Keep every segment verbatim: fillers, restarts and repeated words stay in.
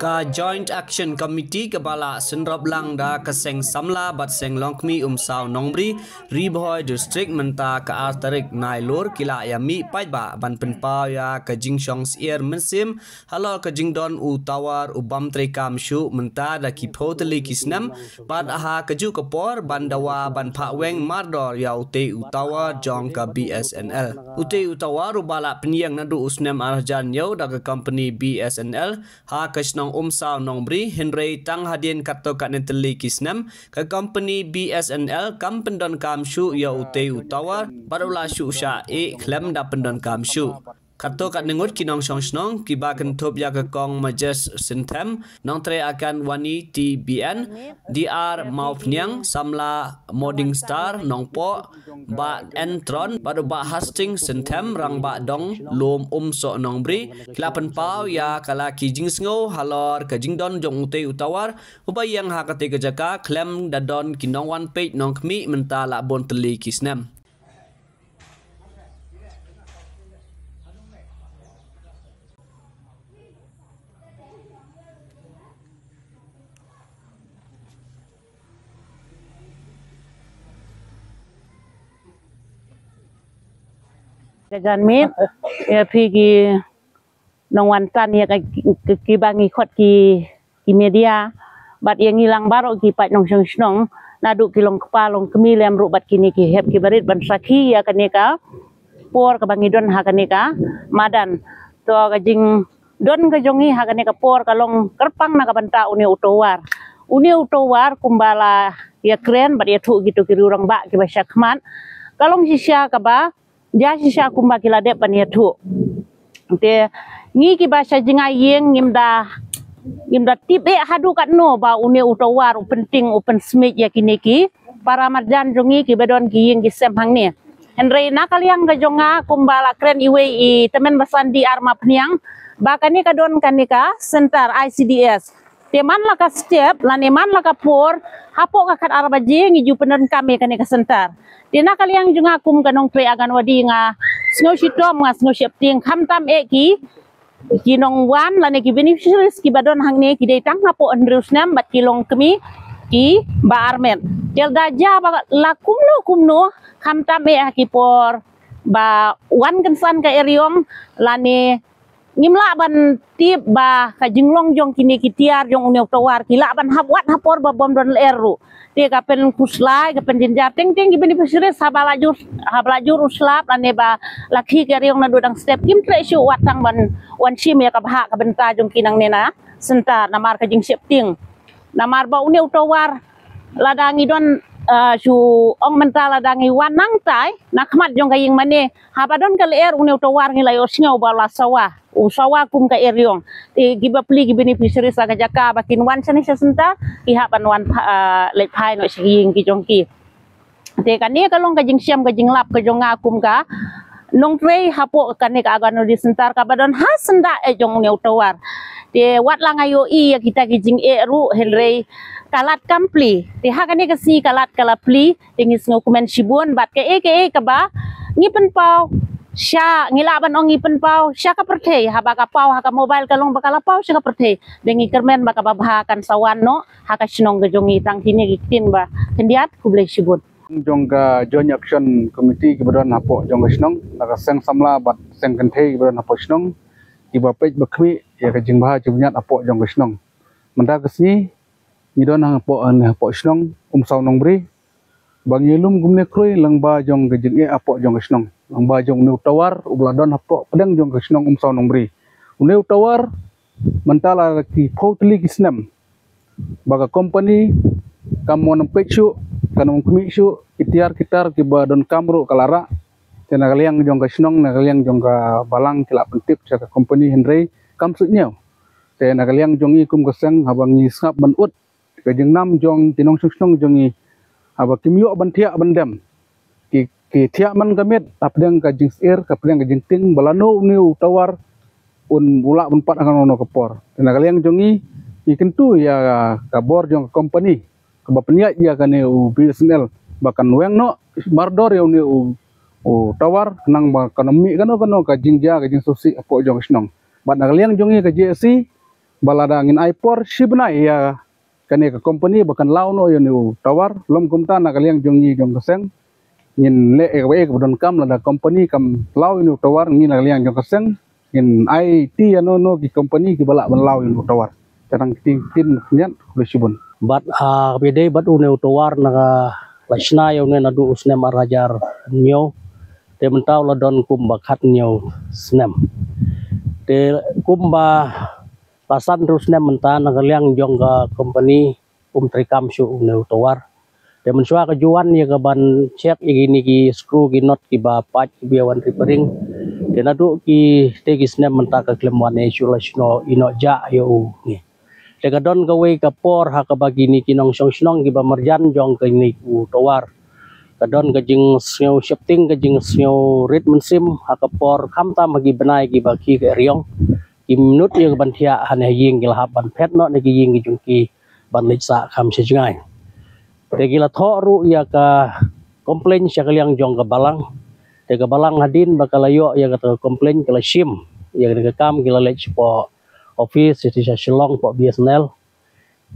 Ka Joint Action Committee kaba la synrop lang da ka Seng Samla bad Seng Longkmie Umsaw Nongbri, Ri Bhoi District, mynta ka ar tarik Nailur ki la ïa mih paidbah ban pynpaw ïa ka jingshong syier mynsiem halor ka jingdon u tower u bym treikam shuh mynta da ki phew tylli ki snem, bad ha kajuh ka por ban dawa ban phah weng mardor ïa utei u tower jong ka B S N L. Utei u tower uba la pynïeng naduh u snem ar hajar hynñiew da ka company B S N L ha ka shnong Umsaw Nongbri, hynrei tang hadien katto katne tylli ki snem ka company B S N L kam pyndonkam shuh ïa utei u tower bad u la shu shah ïeh khlem da pyndonkam shuh. Katto katne ngut ki nongshong shnong kiba kynthup ïa ka Kong Majes Synthem, Nongtrei Akan Wani T B N, D R Mawphniang, Samla Morning Star Nongpoh, Bah Entron bad u Bah Hastings Synthem, Rangbah Dong Lum Umsoh Nongbri, ki la pynpaw ïa ka la ki jingsngew halor ka jingdon jong utei u tower uba ïeng ha katei ka jaka khlem da don ki nongwan peit nongkhmih mynta la bun tylli ki snem. Ka janmiet ïa phi ki nongwan tan ïa ka, ki, kiba ngi khot ki, ki media bad ïa ngi lang baroh ki paid nongshong shnong, naduh ki long kpa long kmie lem ruh bad kine ki hep ki barit ban sakhi ïa kane ka por kaba ngi don ha kane ka madan. To ka jingdon ka jong ngi ha kane ka por ka long kyrpang na ka bynta une u tower. Une u tower kumba la ïa kren bad ïathuh kito ki rangbah kiba sha khmat, ka long shisha kaba jia shisha kumba ki la dep ban ïathuh. Te ngi kiba sha jngai ïing ngim da, ngim da tip eh haduh katno ba une u tower u pynting u pynsmit ïa kine ki para marjan jong ngi kiba don ki ïing ki sem hangne. Hynrei na ka liang ka jong nga kumba la kren iwei i tymmen basan D R Mawphniang ba kane ka don kane ka center I C D S. Te man la ka step lane man la ka por, hapoh ka khat ar baje ngi ju pyndonkam ïa kane ka center. Te na ka liang jong nga kum ka nongtrei Anganwadi nga sngew shitom, nga sngew sheptieng, khamtam eh ki, ki nongwan lane ki beneficiaries kiba don hangne ki dei tang hapoh hynriew snem bad ki long kmie kiba armet. Te lada jia ba la kumno kumno, khamtam eh ha ki por ba wan kynsan ka eriong lane ngim lah ban tip ba ka jinglong jong kine ki tiar jong une u tower ki lah ban hap wat ha por ba bym don lyer ruh. Te ka pynkhuslai, ka pynjynjar teng teng ki beneficiaries haba la jur, haba la jur u slap lane ba la khih ka eriong naduh dang step, kim treh shuh wat tang ban wan shim ïa ka bhah ka bynta jong ki nangne na center namar ka jingsheptieng. Namar ba une u tower lada ngi don, ah, shu ong mynta lada ngi wan nangtai na khmat jong ka ïing mane, haba don ka lyer une u tower ngi la ïohsngew ba la sawa, u sawa kum ka eriong. Te kiba pli ki beneficiaries ha ka jaka ba kin wan shane sha center ki hap ban wan pha-, ah, leit phai noh sha ki ïing ki jong ki. Te kane ka long ka jingshem ka jinglap ka jong nga kum ka nongtrei hapoh kane ka Anganwadi center kaba don ha syndah eh jong une u tower. Te wat la nga ïohi ïa kita ki jingeh ruh hynrei ka lad kam pli. Te ha kane ka sngi ka lad ka la pli. Te ngi sngewkmen shibun bad kaei kaei kaba ngi pynpaw sha, ngi lah ban ong ngi pynpaw sha ka pyrthei, haba ka paw ha ka mobile ka long ba ka la paw sha ka pyrthei. Te ngi kyrmen ba kaba bha kan sa wan noh ha ka shnong ka jong ngi. Tang kine ki ktien ba khyndiat, khublei shibun. Jong ka Joint Action Committee kiba don hapoh jong ka shnong, na ka seng samla bad seng kynthei kiba don hapoh shnong, kiba peit ba khmih ïa ka jingbha jingmyntoi hapoh jong ka shnong. Mynta ka sngi ngi don hapoh, hapoh shnong Umsaw Nongbri, ba ngi lum kumne khrui lyngba jong ka jingeh hapoh jong ka shnong, lyngba jong une u tower uba la don hapoh pdeng jong ka shnong Umsaw Nongbri. Une u tower mynta la ki phew tylli ki snem ba ka company kam wan peit shuh, kam khmih shuh, ki tiar ki tar kiba donkam ruh ka la rah. Te na ka liang jong ka shnong, na ka liang jong ka balang ki la pyntip sha ka company hynrei kam shu ñiew. Te na ka liang jong ngi kum ka seng, haba ngi sngap ban ud ka jingnam jong ki nongshong shnong jong ngi, haba kim ïoh ban thiah ban dem, ki, ki thiah man ka miet hapdeng ka jingsyier, hapdeng ka jingtieng ba lano une u tower un, u lah ban pat ha kano kano ka por. Te na ka liang jong ngi, ngi kyntu ïa ka bor jong ka company kaba pynïaid ïa kane u B S N L ba kan weng noh mardor ïa une u, u tower, khnang ba kan ym mih kano kano ka jingjia ka jingsngewsih hapoh jong ka shnong. Bad na ka liang jong ngi ka J A C, ba lada ngin ai por shi bnai ïa kane ka company ba kan law noh ïa une u tower, lym kumta na ka liang jong ngi jong ka seng ngin leh ïa kaba ïa kaba donkam, lada company kam law ïa une u tower, ngi na ka liang jong ka seng ngin aiti ïa no no ki company kiba lah ban law ïa une u tower. Te tang kti ktien khyndiat, khublei shibun. Bad, ah, kaba dei bad une u tower na ka la shna ïa une naduh u snem ar hajar hynñiew. Te mynta u la don kumba khathynñiew snem. Te kumba la san hynriew snem mynta na ka liang jong ka company um treikam shuh une u tower. Te mynshuwa ka ju wan ïa ka ban check ïa kine ki screw ki nut kiba pait kiba ïa wan repairing. Te naduh ki te ki snem mynta ka khlem wan ïa shuh la shano ïa noh jah ïa u ngi. Te ka don kawei ka por ha kaba kine ki nongshong shnong kiba marjan jong kane u tower, ka don ka jingsngew sheptieng, ka jingsngew rit mynsiem ha ka por khamtam ha ki bnai kiba ki ka eriong, ki mynta ïa ka ban thiah ha ne ha ïing, ki la hap ban phet noh ne ki ïing ki jong ki ban leit sah kham sha jngai. Te ki la thoh ruh ïa ka complain sha ka liang jong ka balang. Te ka balang hadien ba ka la ïoh ïa kata ka complain, ka la shim ïa kane ka kam, ki la leit shapoh office sha Shillong poh B S N L.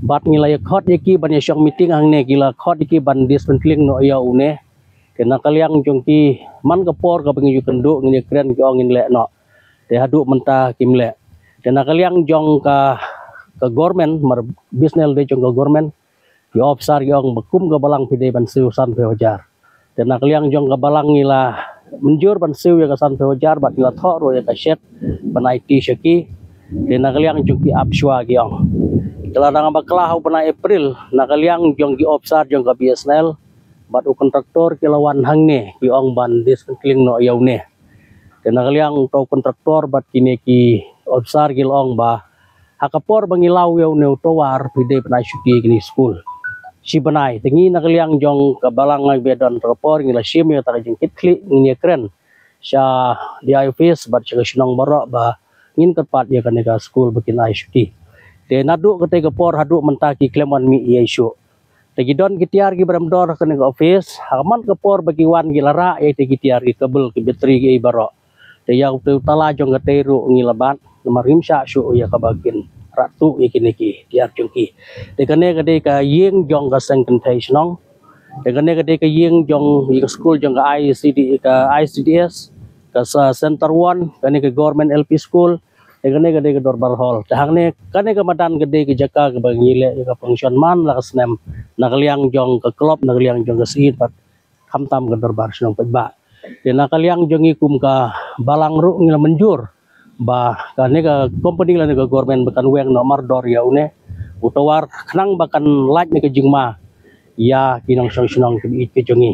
Bad ngi la ïa khot ïa ki ban ïa shong meeting hangne, ki la khot ïa ki ban dismantling noh ïa une. Te na ka liang jong ki, man ka por kaba ngi ju kynduh ngin ïa kren, ki ong ngin leh noh. Te haduh mynta kim leh. Te na ka liang jong ka, ka government, mar B S N L dei jong ka government, ki officer ki ong ba kum ka balang phi dei ban siew sanphew hajar. Te na ka liang jong ka balang ngi la mynjur ban siew ïa ka sanphew hajar bad ngi la thoh ruh ïa ka cheque ban aiti sha ki. Te na ka liang jong ki ap shuwa, ki ong. Te la dang bakla ha u bnai April, na ka liang jong ki officer jong ka B S N L bad u contractor ki la wan hangne, ki ong ban dismantling noh ïa une. Te na ka liang uto u contractor bad kine ki officer ki la ong ba ha ka por ba ngi law ïa une u tower phi dei ban ai shuki ïa kine ki skul. Shi bnai, te ngi na ka liang jong ka balang ngi ba don ha ka por ngi la shim ïa kata ka jingkitkhlieh, ngin ïa kren sha D I office bad sha ka shnong baroh ba ngin kyrpad ïa kane ka skul ba kin ai shuki. Te naduh kata ka por haduh mynta ki khlem wan mih ei ei shuh. Te ki don ki tiar kiba rem dor ha kane ka office, ha man ka por ba ki wan ki la rah ïa te ki tiar, ki cable, ki battery, ki ei baroh. Te ïa u tala jong kata ruh ngi la bat, namar ngim shah shuh ïa kaba kin rah tuh ïa kine ki tiar jong ki. Te kane ka dei ka ïing jong ka seng kynthei shnong. Te kane ka dei ka ïing jong, ïa ka skul jong ka I C D, ka I C D S, ka sa Center One, kane ka government L P school. Te kane ka dei ka dorbar hall. Te hangne kane ka madan ka dei ka jaka kaba ngi leh ïa ka function man la ka snem na ka liang jong ka club, na ka liang jong ka syiem bad khamtam ka dorbar shnong paidbah. Te na ka liang jong ngi kum ka balang ruh ngi la mynjur ba kane ka company lane ka government ba kan weng noh mardor ïa une u tower khnang ba kan lait ne ka jingma ïa ki nongshong shnong kiba ïeit ki jong ngi.